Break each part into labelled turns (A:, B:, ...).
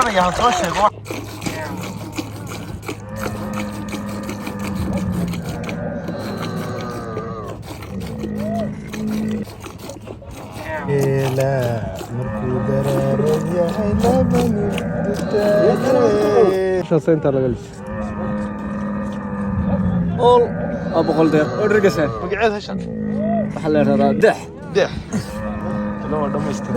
A: Garanaya ha soo sheego.
B: Markuu daraaran yahay labani.
C: Intaa laga lisay.
D: Ool waa 100 deeq oo dhergasaan.
A: Magaceed hashan?
D: Waxaa la yidhahdaa deex.
A: Deex waa dhamaystir.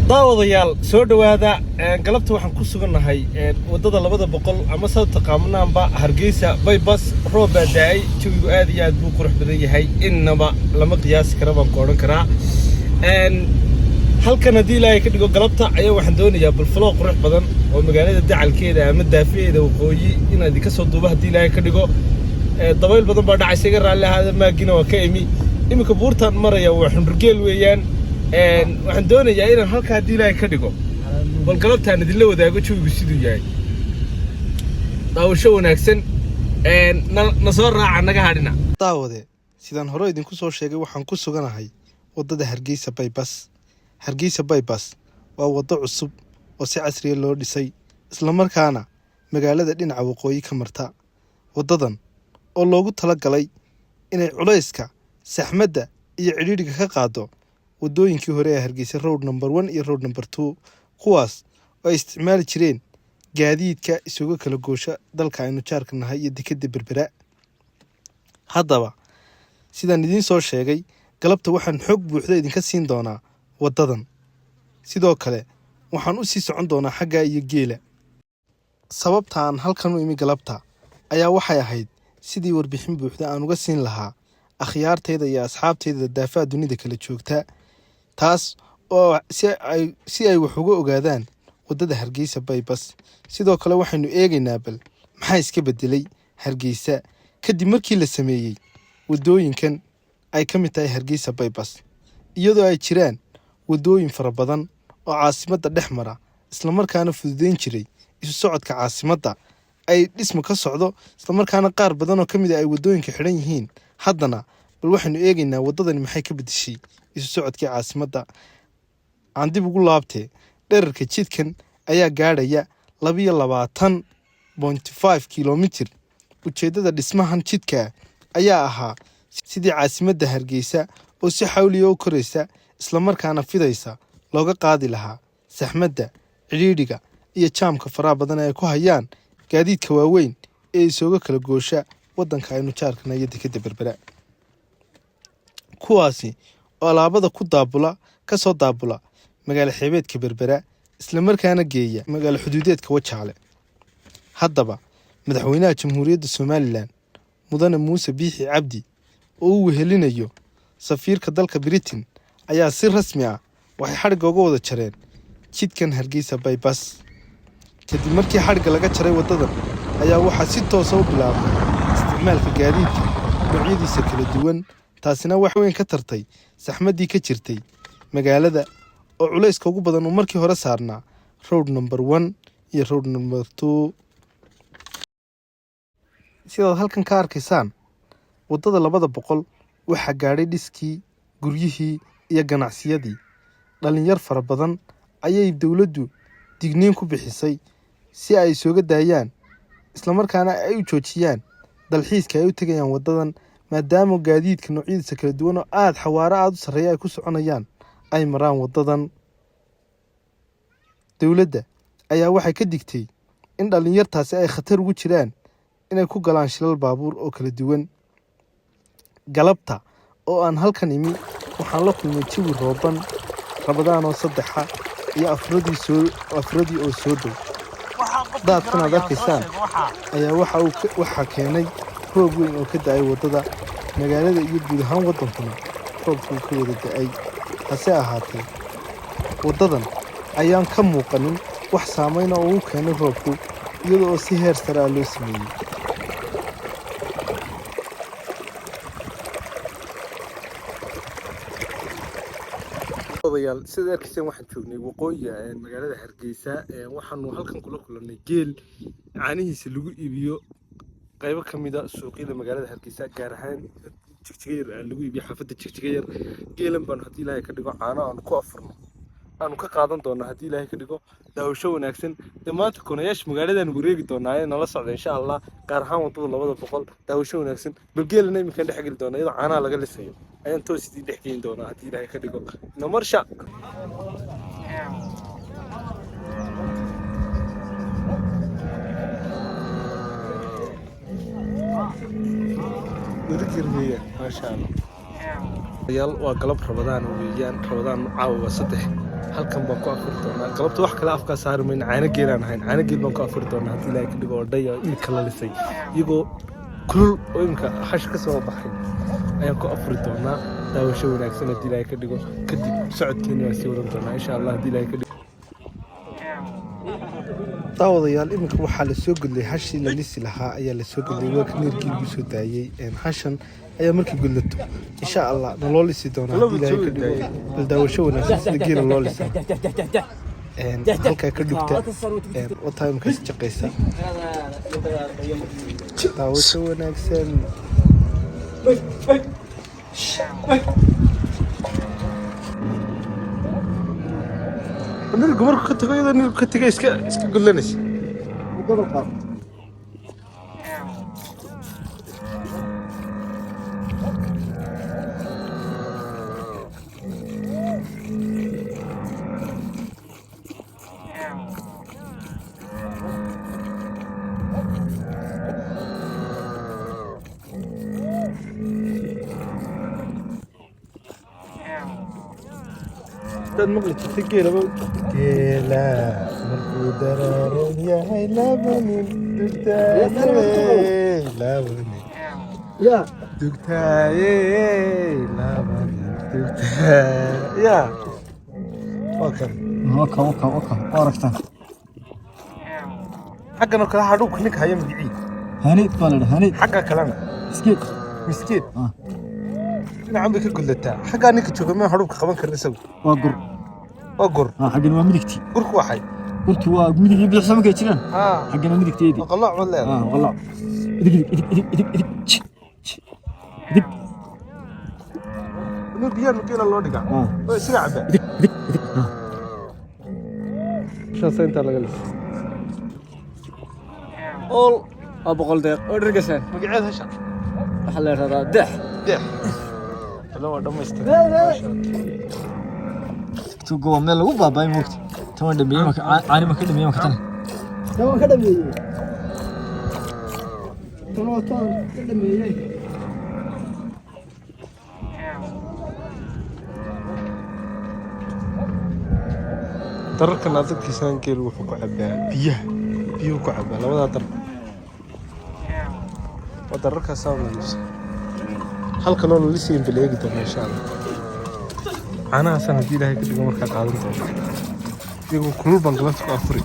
C: Daawadayaal, soo dhowaada. Galabta waxaan ku sugannahay waddada 200 ama sada taqaanaanba Hargeysa Bypass. Roob baa daa'ay, jawigu aad iyo aad buu qurux badan yahay, innaba lama qiyaasi kara baan ku odhan karaa. Halkan haddii Ilaahay ka dhigo, galabta ayaa waxaan doonayaa bal vlog qurux badan oo magaalada dacalkeeda ama daafaheeda waqooyi inaad idinka soo duubo haddii Ilaahay ka dhigo. Dabayl badan baa dhacaysa, iga raalli ahaada. Maagina waa ka imi. Iminka buurtaan maraya waa Xundhurgeel weeyaan. Waxaan doonayaa inaan halka haddii Ilaahay ka dhigo bal galabtaan idinla wadaago jawigu siduu yahay. Daawasho wanaagsan. Na soo raaca, naga hadhina.
B: Daawade, sidaan hore idinku soo sheegay, waxaan ku suganahay waddada Hargeysa Bypass. Hargeysa Bypass waa waddo cusub oo si casriya loo dhisay, islamarkaana magaalada dhinaca waqooyi ka marta. Waddadan oo loogu talagalay inay culayska, saxmadda iyo cidhiidhiga ka qaado waddooyinkii hore ee Hargeysa Road Number 1 iyo Road Number 2, kuwaas oo ay isticmaali jireen gaadiidka isuga kala goosha dalka aynu jaarka nahay iyo dekedda Berbera. Haddaba, sidaan idiin soo sheegay, galabta waxaan xog buuxda idinka siin doonaa waddadan. Sidoo kale waxaan u sii socon doonaa xagga iyo geela. Sababta aan halkan u imi galabta ayaa waxay ahayd sidii warbixin buuxda aan uga siin lahaa akhyaartayda iyo asxaabtayda daafaha dunida kala joogta, taas oo si ay wax uga ogaadaan waddada Hargeysa Bypass. Sidoo kale waxaynu eegaynaa bal maxaa iska bedelay Hargeysa kadib markii la sameeyey waddooyinkan ay ka mid tahay Hargeysa Bypass, iyadoo ay jiraan waddooyin fara badan oo caasimadda dhex mara, islamarkaana fududeyn jiray isu socodka caasimadda ay dhismo ka socdo, islamarkaana qaar badan oo ka mid ah ay waddooyinka xidhan yihiin. Haddana bal waxaynu eegaynaa waddadani maxay ka bedeshay isu socodkii caasimadda. Aan dib ugu laabtee, dherarka jidkan ayaa gaadhaya 22.5 kilomitir. Ujeeddada dhismahan jidka ayaa ahaa sidii caasimadda Hargeysa oo si xawliya u koraysa islamarkaana fidaysa looga qaadi lahaa saxmadda, cidhiidhiga iyo jaamka faraha badan ee ay ku hayaan gaadiidka waaweyn ee isooga kala goosha waddanka aynu jaarkana iyo dekedda Berbera, kuwaasi oo alaabada ku daabula, ka soo daabula magaalo xeebeedka Berbera, islamarkaana geeya magaalo xuduudeedka Wajaale. Haddaba, madaxweynaha Jamhuuriyadda Somaliland, Mudane Muuse Biixi Cabdi, oo uu wehelinayo safiirka dalka Britain, ayaa si rasmi ah waxay xadhigga uga wada jareen jidkan Hargeysa Bypass. Kadib markii xadhigga laga jaray waddadan ayaa waxaa si toosa u bilaabmay isticmaalka gaadiidka noocyadiisa kala duwan. Taasina wax weyn ka tartay saxmaddii ka jirtay magaalada oo culayska ugu badan uu markii hore saarnaa Road Number 1 iyo Road Number 2. Sidaad halkan ka arkaysaan, waddada 200 waxaa gaadhay dhiskii guryihii iyo ganacsiyadii. Dhalinyar fara badan ayay dowladdu digniin ku bixisay si ay isooga daayaan, islamarkaana ay u joojiyaan dalxiiska ay u tegayaan waddadan, maadaama gaadiidka noocyadiisa kala duwan oo aada xawaaro aada u sarreeya ay ku soconayaan ay maraan waddadan. Dowladda ayaa waxay ka digtay in dhallinyartaasi ay khatar ugu jiraan. Inay ku galaan shilal baabuur oo kala duwan. Galabta oo aan halkan imi, waxaan la kulmay jawi rooban, Rabadaanoo saddexa iyo afuradii soo afuradii oo soo dhow. Daadkan aad arkaysaan ayaa waxa uu waxaa keenay roob weyn oo ka da'ay waddada. Magaalada iyo guud ahaan waddankuna roobkuu ka wada da'ay. Hase ahaatee, waddadan ayaan ka muuqanin wax saameyna oo uu keenay roobku, iyada oo si heer sare ah loo sameeyey.
C: Odayaal, sida arkayseen, waxaan joognay waqooyiga magaalada Hargeysa. Waxaanu halkan kula kulannay geel caanihiisa lagu iibiyo qaybo ka mid a suuqyada magaalada Hargeysa, gaar ahaan Jigjiga Yar lagu iibiyo, xaafadda Jigjiga Yar. Geelan baanu, haddii Ilaahay ka dhigo, caano aanu ku afurno aanu ka qaadan doonaa, haddii Ilaahay ka dhigo. Daawasho wanaagsan. Dee maanta konayaasha magaaladan wareegi doonaa ee nala socda, insha Allah, gaar ahaan wadada 200. Daawasho wanaagsan. Bal geelana iminkaan dhex geli doonaa, iyadoo caanaha laga lisayo ayaan toos idiin dhex geyn doonaa, haddii Ilaahay ka dhigo. Namarsha. Nirigir weeyaan, maasha Allah. Yaal, waa galab Rabadaan weeyaan. Rabadaan caawa waa 3. Halkan baan ku afuri doonaa galabta. Wax kale afkaa saari mayna, caano geelaan ahayn. Caano geel baan ku afuri doonaa, haddii Ilaahay ka dhigo, oo dhaya iminka la lisay, iyagoo kulul oo iminka hash ka soo baxay ayaan ku afuri doonaa. Daawasho wanaagsan, haddii Ilaahay ka dhigo. Kadib socodkeena waan sii wadan doonaa, insha Allah, haddii Ilaahay ka dhigo.
B: Daawadayaal, iminka waxaa lasoo gudlay hashii la lisi lahaa ayaa lasoo gudlay. Waa ka neerkii lagu soo daayey. Hashan ayaa markii gudlato, insha Allah, naloo lisi doonaa, haddii Ilaahay ka dhigo. Bal daawasho wanaagsan sida geela loo lisaa. Halkaa ka dhugta wataa imikaas jaqaysa. Daawasho wanaagsan.
C: Nirgu markuu ka tago, iyadoo nirgu ka tagay, iska gudlanaysa. Dad maqli jirtay geelaba.
B: Geela markuu daraaran yahay, laba nin dugtaaye, laba nin
D: Ya.
B: dugtaaye, laba nin dugtaaye.
C: Ya, waa kan.
D: Waka waka waka, aragtaa.
C: Xaggan oo kale hadhuubka ninka haya magicii?
D: Hanid baa la dhahaa, hanid.
C: Xagga kalena?
D: Miskiin.
C: Miskiin.
D: Ah.
C: Dhinacan bay ka gudlataa. Xaggaa ninka jooga ma hadhuubka qaban karin isagu?
D: Waa gur.
C: Waa gur.
D: Ah, xaggan waa midigti.
C: Gurku waxay
D: Gurtu waa midig iyo bidix markay jiraan.
C: Haa.
D: Xaggan waa midigteedii.
C: Waa qalooc bad leedahay.
D: Ah, qalooc. Idig idig idig idig idig idig. Idig.
C: Inuu biyaan geela loo dhigaa.
D: Ah.
C: Oo isaga cabaa.
D: Idig idig idig. Ah.
C: Shaasa intaa laga lisay.
D: All waa 100 deeq oo dhergasaan.
C: Magaceed hasha?
D: Waxaa la yidhahdaa dex.
C: Deex wala waa dhammaystiran.
D: Tugo waa meel lagu baabaay moogta. Tan waan dhameeyey marka caani ma ka dhameeyey marka tan.
E: Tan waan ka dhameeyey. Tan waa tan ka dhameeyey.
C: Dararkan aad arkaysaan, geel wuxuu ku cabaa biyaha, biyuhu ku cabaa labadaa dar. Waa dararkaasaa nadiifsan. Halkan oo lalisii bal eegi doona, insha Allah. Caanahaasaan, haddii Ilaahay ka dhigo, markaa qaadan doona. Iyagoo kulul baan galabta ku afuri,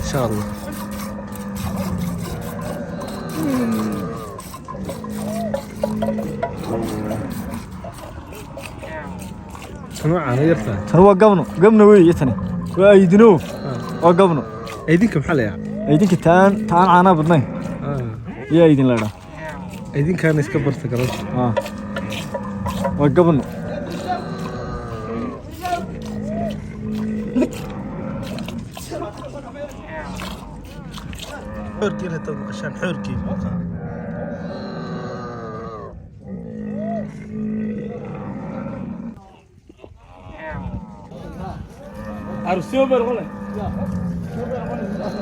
C: insha Allah. Tan waa caano yartaa.
D: Tan waa gabno, gabno weeye tani. Waa aydino. Waa gabno.
C: Aydinka maxaa la yaa?
D: Aydinka taan taan caanaha badnayn. Yaa aydin la idhaa.
C: Aydinkaana iska barta galabta.
D: Ah. Waa gabno.
C: Xoor geel haddaad maqashaan, xoor geel.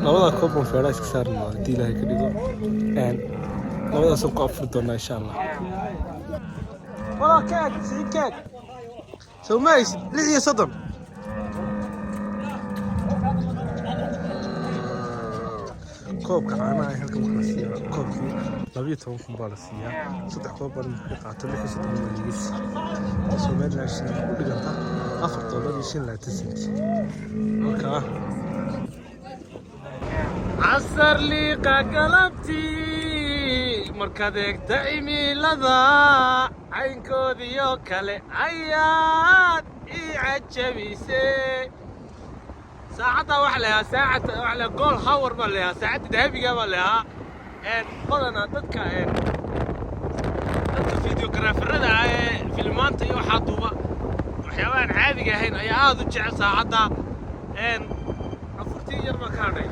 C: Labada koob baan feedhaa iska saari doonaa haddii Ilaahay ka dhigo. Labadaasaan ku afuri doonaa insha Allah. Walaa keeg, sii keeg. Soo ma haysid 36. Koobka caanaha ee halkan waxaa la siiyaa koobkii 12,000 baa la siiyaa. Saddex koob baan imika ka qaato, 36 baa liiga siiyey. Somaliland shilin u dhiganta $4.25. Markaa casar liiqa galabtii markaad eegta cimilada caynkoodiyo kale ayaad ii cajabisay. Saacadda waxaa la yahaa saacad waxaa la gold hour baa la yahaa, saacadda dahabiga baa la yahaa. Badanaa dadka videographerada ah ee filmaanta iyo waxaa duuba waxyaabahan caadiga ahayn ayaa aad u jecel saacadda. Afurtii yar baa ka hadhay.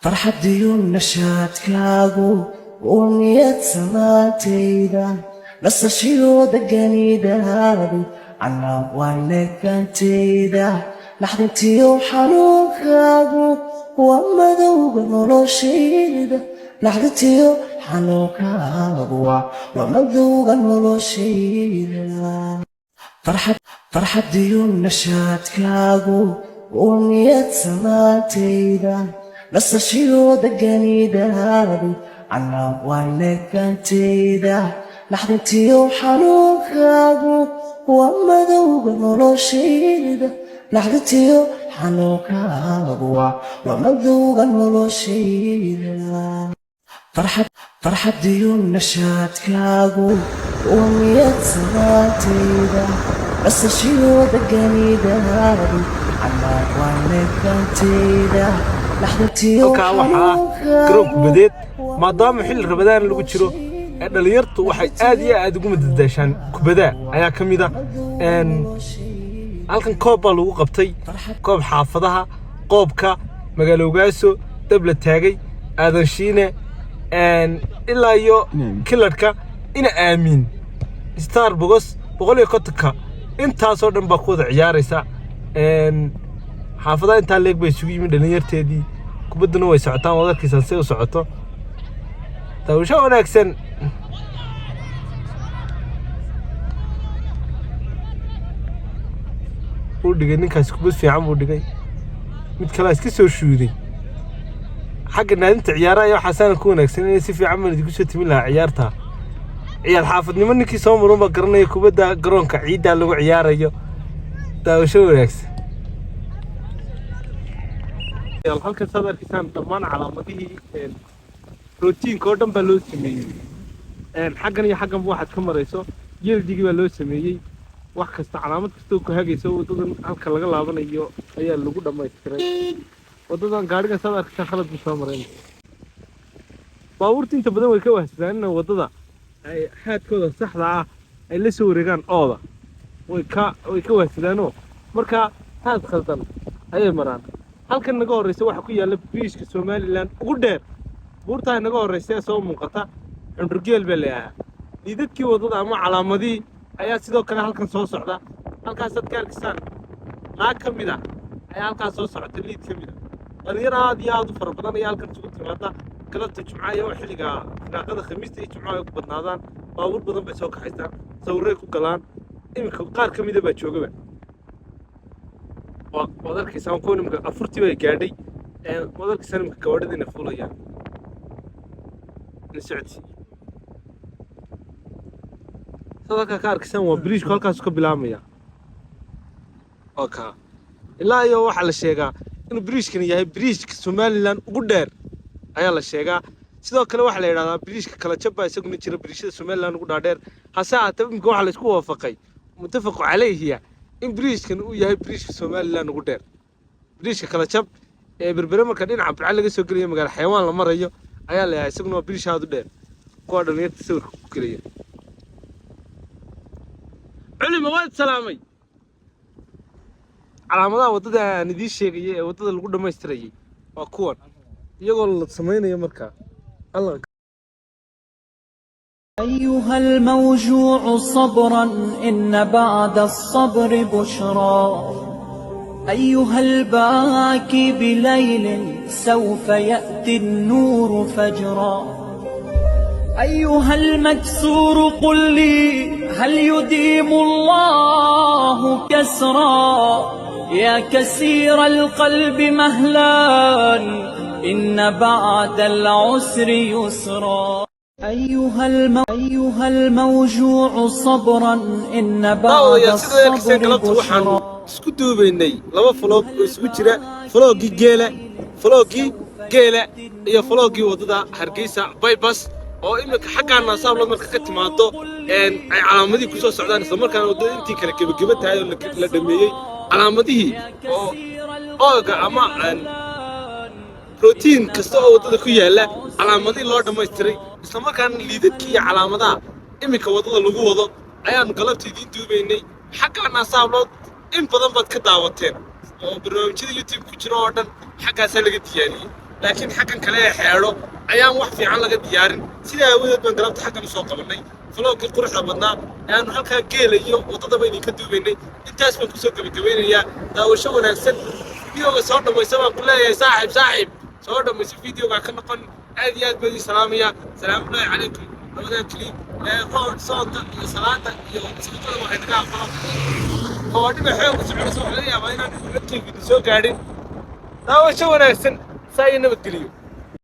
F: Farxadiyo nashaadkaagu uu niyad samaantayda, nasashiyo deganidaadu anaa waa neefantayda, naxdintiyo xanuunkaagu waa madowga noloshayda, naxdintiyo xanuunkaagu waa madowga noloshayda. Farxadiyo nashaadkaagu uu niyad samaantayda, nasashiyo deganidaadu anaa waa neefantayda, naxdintiyo xanuunkaagu waa madowga noloshayda, naxdintiyo xanuunkaagu waa madowga noloshayda. Farxadiyo nashaadkaagu uu niyad samaantayda, nasashiyo deganidaadu anaa waa neefantayda, naxdintiyo
C: Halkaa waxaa ah garoon kubadeed. Maadaama xilli Ramadaan lagu jiro ee dhalinyartu waxay aad iyo aad ugu madadaashaan kubadaa ayaa ka mid ah. Halkan koob baa lagu qabtay, koob xaafadaha, qoobka magaalo ogaaso, dab la taagay, Aadan Shiine ilaa iyo kiladhka ina aamiin Star Bogos 150-ka, intaasoo dhan baa ku wada ciyaaraysa. Xaafadaha intaa leeg bay isugu yimid dhalinyarteedii, kubadduna way socotaan, waad arkaysaan say u socoto. Daawasho wanaagsan. Wuu dhigay ninkaasi kubad fiican buu dhigay, mid kalea iska soo shuuday. Xagga naadinta ciyaaraha iyo waxaasaana ku wanaagsan inay si fiican baan idinku soo timin lahaa ciyaarta. Ciyaar xaafadnimo ninkii soo marun baa garanaya kubadda garoonka ciiddaa lagu ciyaarayo. Daawasho wanaagsan. Halkan saad arkaysaan dhammaan calaamadihii rootiinka oo dhan baa loo sameeyey. Xaggan iyo xagganba waxaad ka marayso yeeldigii baa loo sameeyey. Wax kasta, calaamad kastoo ku hagayso waddadan halka laga laabanayo ayaa lagu dhammaystiray waddadan. Gaadhigan saad arkaysaan khalad buu soo maray. Baabuurta inta badan way ka wahsadaan inay waddada ay xaadkooda saxda ah ay la soo wareegaan ooda way ka wahsadaanoo marka haad khaldan ayay maraan. Halkan naga horreysa waxaa ku yaalla biriishka Somaliland ugu dheer. Buurtaa naga horreysa ee soo muuqata Xundhurgeel baa la yidhaahaa. Liidadkii waddada ama calaamadihii ayaa sidoo kale halkan soo socda. Halkaasaad ka arkaysaan naag ka mid ah ayaa halkaas soo socota, liid ka mid ah. Dhalinyaro aad iyo aad u fara badan ayaa halkan isugu timaada galabta Jumcaha iyo xilliga firaaqada Khamiista iyo Jumcaha ay ku badnaadaan. Baabuur badan bay soo kaxaystaan, sawirray ku galaan. Iminka qaar ka mida baa joogaba, waad arkaysaan kuwan imika afurtii bay gaadhay. Waad arkaysaan imika gawaadhadiina fuulayaan la socodsi. Saad halkaa ka arkaysaan waa biriishku halkaasu ka bilaabmaya, waa kaa ilaa iyo waxaa la sheegaa inuu biriishkani yahay biriishka Somaliland ugu dheer ayaa la sheegaa. Sidoo kale waxaa la yidhahdaa biriishka kala jab baa isaguna jira biriishada Somaliland ugu dhaadheer. Hase ahaatee imika waxaa la isku waafaqay, muttafaqu calayhiya, in biriishkan uu yahay biriishka Somaliland ugu dheer. Biriishka kala jab ee Berbere marka dhinaca Burca laga soo gelayo magaalo xayawaan la marayo ayaa la yahay, isaguna waa biriish aad u dheer. Kuwa dhalinyarta sawirka ku gelaya. Culima waad salaamay. Calaamadaha waddada aan idiin sheegayay ee waddada lagu dhammaystirayay waa kuwan iyagoo la samaynayo markaa alla.
G: أيها الموجوع صبرا إن بعد الصبر بشرى.
F: أيها الباكي بليل سوف يأتي النور فجرا. أيها المكسور قل لي هل يديم الله كسرا؟ يا كسير القلب مهلا، إن بعد العسر يسرا. أيها الموجوع صبرا، إن بعد
C: Daawadayaal, sida arkaysan
F: الصبر
C: galabta waxaanu
F: بشرى.
C: Isku duubaynay laba vlog oo isugu jira vlogii geela iyo vlogii waddada Hargeysa Bypass, oo iminka xaggaa Naasahablood marka ka timaado ay calaamadihii kusoo socdaan, isla markaana waddada intii kale gebageba tahay oo la dhameeyey calaamadihii oo ooga ama rotiin kasta oo waddada ku yaalla calaamadihii loo dhammaystiray, isla markaana liidadkii iyo calaamadaha iminka waddada lagu wado ayaanu galabta idiin duubaynay. Xaggaa Naasahablood in badan baad ka daawateen oo barnaamijyada YouTube ku jira oo dhan xaggaasaa laga diyaariyey, laakiin xaggan kale ee xeedho ayaan wax fiican laga diyaarin. Sidaa aawadeed baan galabta xaggan usoo qabannay vlogkii quruxda badnaa ee aanu halkaa geela iyo waddadaba idinka duubaynay. Intaas baan kusoo gebagabaynayaa. Daawasho wanaagsan. Videoga soo dhammaysa baan ku leeyahay, saaxiib, saaxiib, soo dhammayso videoga, ka noqon. Aad iyo aad baan idin salaamaya. Salaamullaahi calaykum. Labadan clip ee rood soonka iyo salaada iyo iskutada waxay naga aqbalo. Gawaadhida xoog u soconaysa waxaa laga yaabaa inaan codkayga idin soo gaadhin. Daawasho wanaagsan, saa iyo nabadgeliyo.